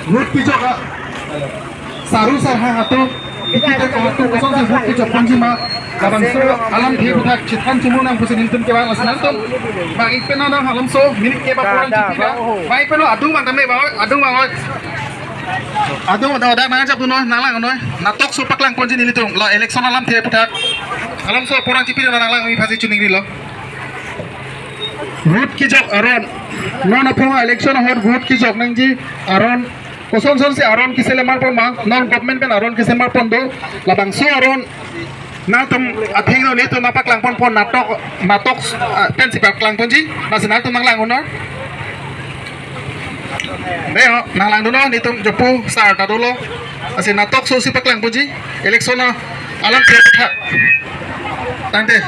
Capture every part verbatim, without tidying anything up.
Vote kejok a, saru sarhang atum, ikita ko atum kosonsi vote kejok ponji ma, labangso alamthe aphuthak chethan chimung nang pusi nelitum kevang. Lasi nangtum bang-ik pen nang halomso minute kep apor nang chipila. Bang-ik pen lo, adung bang tame bang, adung bang oi. Adung bang, dak nang ajak dunnon, nang langnon. Natokso paklang ponji nelitum, la election alamthe aphuthak. Halomso apor nang chipila, nang lang mi phasi chuning rilo. Vote kejok aron. Non aphong election ahut vote kejok nangji aron. Kosonsonsi aron keselemar pon ma, non government pen aron keselemar pon do, labangso aron nangtum athengno nelitum nangpaklang ponpo, natok, natok, ah, pensi paklang ponji, lasi nangtum nang langnon. Dei ho, nang langnon, nelitum jopu sar ta dolo. Lasi natoksosi paklang ponji, election a alamthe aphuthak. Tangte.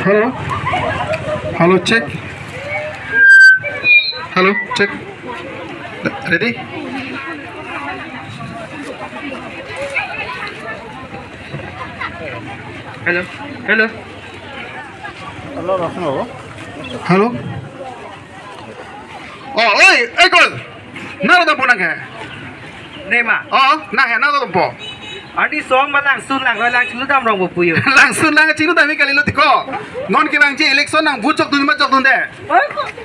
Hello. Hello, check. Hello, check. Ready? Hello. Hello. Hello. Oh, oi, oi, kol. Naro dampo nang ke? Nema. Oh, nang ke, naro dampo. Arni song ma langsun langroi lang chinglu damrong bo puyo. Langsun lang chinglu dam-ik kalilo tiko. Non kevangji election nang vote jokdun ma jokdunde?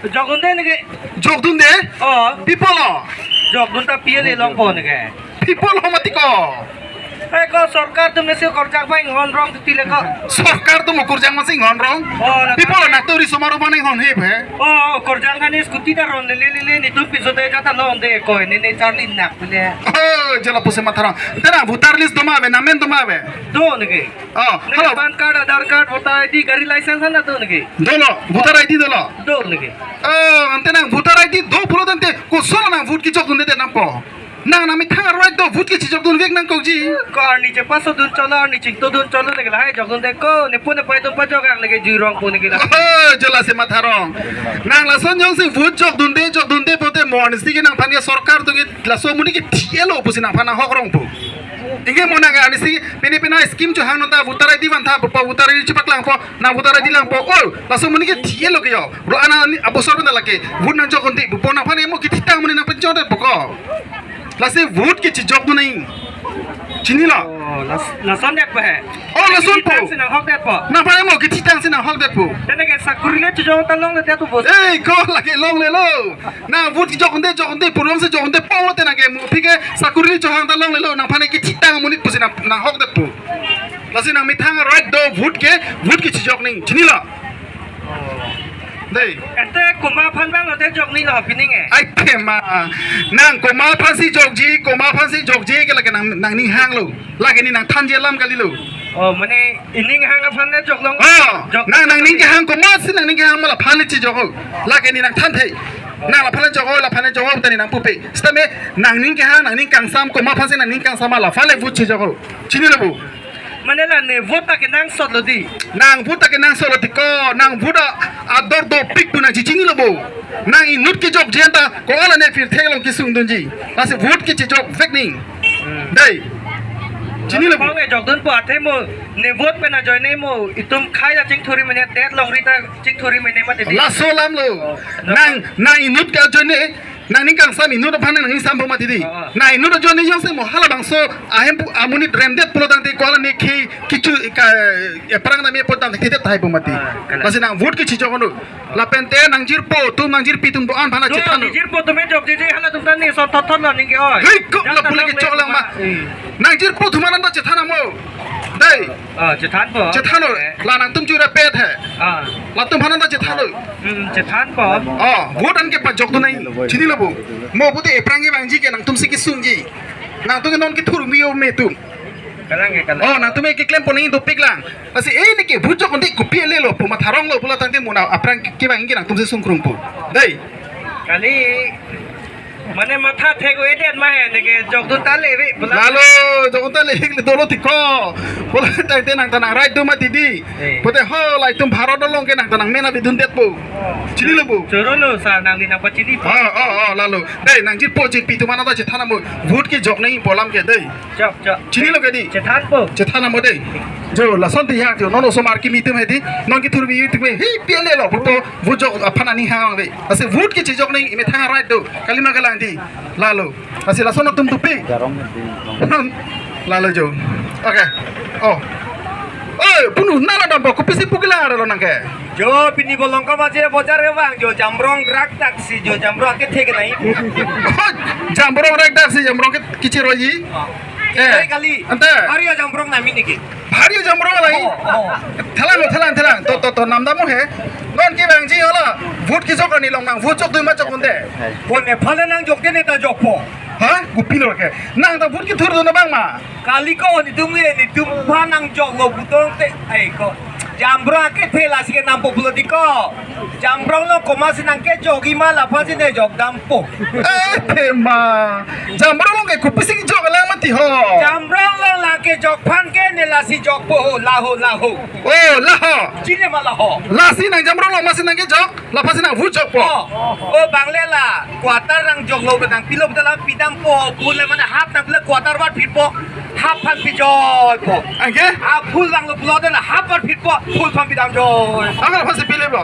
Jokdunde neke. Jokdunde? Oh. Pi apotlo? Jokdun ta P L A longpo neke. Pi apotlo mati ko? Eh, ko sorkar atum mesi korjak bai ngonrong titi le ko. Sorkar atum korjak masi ngonrong? Oh, la. Pi apotlo nangtum riso maro mane ngon he phe? Oh, korjak kani scooty ta ron lele lele, nelitum piso te jata longde ko, ne ne charli nak le. Oh, jala pusi matharong. Tera voter list do ma ave, namen do ma ave? Do neke. Oh, neke hello. PAN card, Aadhaar card, voter I D, gari license ana do neke. Dolo, voter I D dolo. Do neke. Oh, ante nang voter I D do pulo tangte, koson nang vote kejokdunde te nangpo? Nang nangmethang right do, vote kechejokdunvek nangkokji. Ko arni chepasodun cholo, arni chingtodun cholo neke lahai jokdunde ko, nepo nepai atum pajok-ak leke jui rongpo neke la. Oh, jala si matharong. Nang lason jongsi vote jokdunde, jokdunde pote mo arnisi ke nangphan ke sorkar atum ke laso amonit ke thilo pusi nangphan nang hok rongpo. Ingke mo nang arnisi pine pine scheme chohangnon ta voter I D vantha po, voter I D chepaklangpo, nang voter I D langpo. Oh, laso amonit ke thilo ke yo. Ro ana ni abosor pen lake vote nangjokdunde pupo, nangphan emo kethitang amonit nangpachotdetpo ko. Lasi vote kechejokdun nang. Chinilo? Oh, las-, lasondetpo he. Oh, lasonpo. Kethitang si nang hokdetpo. Nangphan emo kethitang si nang hokdetpo. Tene ke sakuri le chejok ta longledetpo bos. Ei, ko lake longlelo. Nang vote jokdunde, jokdunde, purlong si jokdunde, pong lote nang ke mo aphi ke sakuri chohang ta longlelo, nangphan kethitang amonit pusi nang, nang hokdetpo. Lasi nangmethang right do vote ke, vote kechejok nang. Chinilo? Dei. Ante komat aphan vanglote jok nanglo pining e. Ai tema. Nang komat aphansi jokji, komat aphansi jokji ke lake nang, nangning hanglo. Lake ne nangthanji alam kalilo. Oh, mane ining hang aphan ne joklong. Oh, jok nang, nangning kehang komatsi nangning kehang ma laphan le chejok ho. Lake ne nangthanthe. Nang laphan le jok ho, laphan le jok ho, ta ne nangpupe. Sitame nangning kehang, nangning kangsam, komat aphansi nangning kangsam ma laphan le vote chejok ho. Chinilo bo? Mane la ne vote ta kenangsotlo dei. Nang vote ta kenangsotlo tiko, nang vote a-, ador dopik pu nangji, chinilo bo? Nang inut kejokji anta ko-an la ne pirthe along kesungdunji. Lasi vote kechejokvek nang. Hmm. Dei. Chinilo bo? Kong e jokdunpo athe mo ne vote pen ajoine mo itum khai ta chingthuri mene, det longri ta chingthuri mene mati dei. Laso alamlo. Oh, nang, nang inut ke ajoine, nangning kangsam inut aphan nangning sampo mati dei. Oh, oh. Nang inut ajoine jongsi mo halabangso ahemphu amonit remdet pulo tangte ko-an la ne khei kecho ka, eh, aphrang name apot tangte thedet tahai po mati. Ah, kalang. Lasi nang vote kechejok ho. Lapen te nangjirpo atum, nangjirpi atum do-an aphan ta chethannon. Nangjirpo atum e jokjeje halatum ta ne son thot thot lo ningke oi. Hei, kok la pule kechok lang ma. Eh. Nangjirpo atum aphan ta chethan nang mo. Dei. Ah, chethanpo. Chethannon. Eh. La nangtum jura pet he. Ah. Latum aphan ta chethannon. Hmm, chethanpo. Oh, vote an kepajokdun nang. Chinilo bo? Mo pute aphrang kevangji ke nangtumsi kesungji. Nangtum ke non kethur mi o me atum. Kalang ke, kalang. Oh, nangtum ke klempo nang dopik lang. Lasi eh ne ke vote jokdunde kopi lelo pu matharonglo pulo tangte mo na aphrang kevangji ke nangtumsi sungkrungpo. Dei. Kali Mane matha thek-o-edet ma he, neke jokdun ta le ve, bola. Lalo, jokdun ta le, le dolo tiko. Bola tangte nang ta nang right do mati di. Eh. Pote ho, la itum Bharat along ke nang ta nang mena bidun detpo. Chinilo bo? Choro lo, sir, nangli nangpachini po. Oh, oh, oh, lalo. Dei, nang jirpo jirpi atum aphan ta chethan nangpo. Vote kejok nangji pu alam ke, dei. Chok, chok. Chinilo ke di? Chethanpo. Chethan nangpo dei. Jo, lason ti ya jo, non osomar kimi atum he di. Non kethurbi atum he, hi, pele lo, vote, vote jok aphan aning hang ve. Lasi vote kechejok nangji imethang right do. Kalima kelang di. Lalo. Lasi lason atum tupi. Lalo jo. Okay. Oh. Oi, punu nala dampo, kopisi pu kelang arlo nang ke. Jo, pini bolong kama je bojar ke bang, jo, jamrong rak taksi, jo, jamrong akethe ke nai. Oh, jamrong rak taksi, jamrong ke kichiroji. Eh, kali. Ante. Hari jamrong nami niki. Hari jamrong lai. Oh, oh. Thelang, thelang, thelang. To, to, to, namdam he. Non kevangji hala. Vote kejok arni along nang vote jokdun ma jokdunde? Bon ephale nang jokde ne ta jokpo. Ha? Kopilo ke. Nang ta vote kethurdun abang ma. Kali ko netum e, netum aphan nang joklo pulote. Ai ko. Jamrong akethe lasi ke nampo pulo di ko. Jamrong along komatsi nang kejokji ma laphansi ne jokdampo. Eh, tema. Jamrong along ke kopisi kejok lang mati ho. Jamrong along lang kejok aphan ke ne lasi jokpo ho, laho, laho. Oh, laho. Chini ma laho. Lasi nang jamrong along masi nang kejok, laphansi nang vote jokpo. Oh, oh, bang le la. Quarter nang joklo ke nang pilo pulote la pidampo, full le mane half nang pilo quarter vat phitpo, half aphan pijoipo. Anke? A full nanglo pulote la half vat phitpo, full aphan pidamjoi. Anke laphansi pile lo.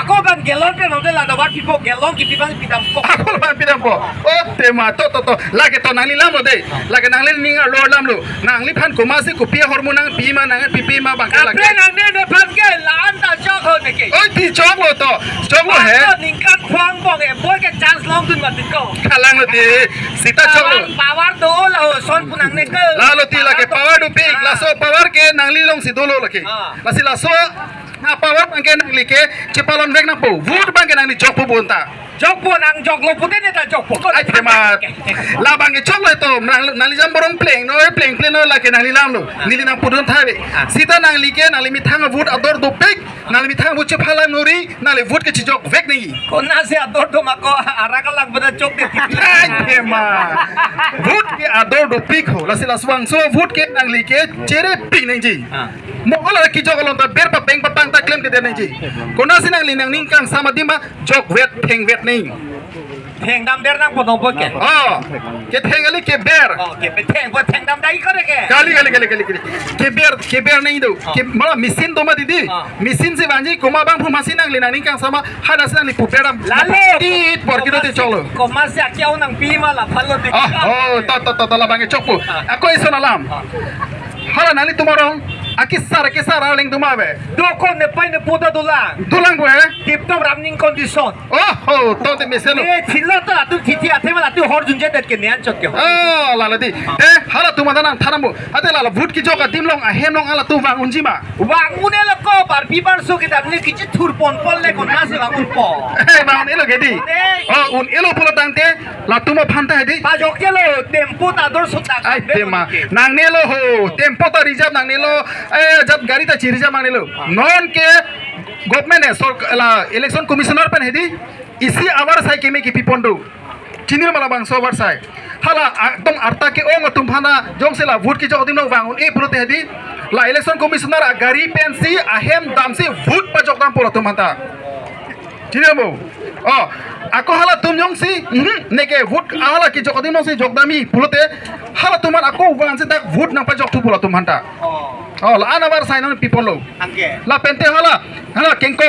Ako bang gallon pen nangte la vat phitpo, gallon kipi aphan pidampo. Ako aphan pidampo. Oh, tema to, to, to. Lake to nangli lamlo dei. Lake nangli ning arlo lamlo. Nangliphan komatsi kopi ahormu nangpi ma nangpipi ma bang ke lake. Kaprek nangne nephan ke la-an ta chok ho neke. Oi, ti choklo to. Choklo he. Ako ningkan phuang bong e, boi ke chance longdun mati ko. Kalanglo ti. Sita choklo. Power, power do laho, son pu nangne ke. Lalo ti lake power dopik. Ah. Laso power ke nangli alongsi dolo lake. Ah. Lasi laso na power abang ke nangli ke chepalon vek nangpo. Vote abang ke nangli jokpo bonta. Jokpo nang joklo pulote ne ta jokpo. Ai tema. Labang ke choklo to, nang, nangli jamrong plengnon, pleng plengnon lake nangli lamlo. Ah. Neli nang pudun tha ve. Ah. Sita nangli ke, nangli methang vote ador dopik, nangli methang vote chephalang nori, nangli vote kechejok vek nangji. Konatsi ador do ma ko, arak alang pada chok de. Ai tema. Vote ke ador dopik ho, lasi laswangso vote ke nangli ke chere pik nangji. Ah. Mo ko la kejok along ta ber papeng papang ta klemkledet nangji. Konatsi nangli nangning kangsam adim ma jokvet thengvet nangji. Thengdam der nangpo nangpo ke. Oh, ketheng kali keber. Oh, ke pe theng po thengdam dai ko de ke. Kali, kali, kali, kali, kali. Keber, keber nangji do. Oh. Ke, mala machine do mati di. Oh. Machine si vangji komat abang pu machine nangli nangning kangsam ma hadak si nangli puper dam. Lalo. Tit bor kilo te choklo. Komatsi akeong nangpi ma laphanlo de. Oh, oh, to, to, to, to, labang ke chokpo. Ah. Ako ison alam. Ah. Hala nanglitum arong akesar akesar arleng atum ave. Do ko nepei nepo ta dolang. Dolang pu he? Tiptop running condition. Oh, ho, to te mesen lo. Eh, chilo to latum titi athe ma latum hor junje det ke ne anchot ke. Oh, lalo di. Te halatum anta nangthan nangpo. Ante lalo vote kejok adim along ahem along halatum vang unji ma. Vang un-elo ko, barpi barso kedam ne kechethur ponpon le konatsi vang unpo. Eh, vang un-elo ke di. Eh. Oh, un-elo pulo tangte latum aphan ta he di. Pajok ke lo, tempo ta dor sut ta. Ai tema. Nangnelo ho, tempo ta reserve nangnelo. Eh, jat gari ta chi-reserve nangnelo. Ah. Non ke government he, sork-, la election commissioner pen he di. Isi avarsai keme kepipon do. Chinilo ma labangso avarsai. Hala, a, tong arta ke-ong atum aphan ta jongsi la vote kejok adim along vang un-e pulote he di. La election commissioner agari pensi ahem damsi vote pajok dampo latum aphan ta. Chinilo mo? Oh, ako halatum jongsi, mhm, neke vote hala kejok adim alongsi jok damji pulote halatum aphan ako vansi dak vote nangpajok thupo latum aphan ta. Oh. Oh, la-an avarsai nangpiponlo. Anke. Lapente hala, hala kengkong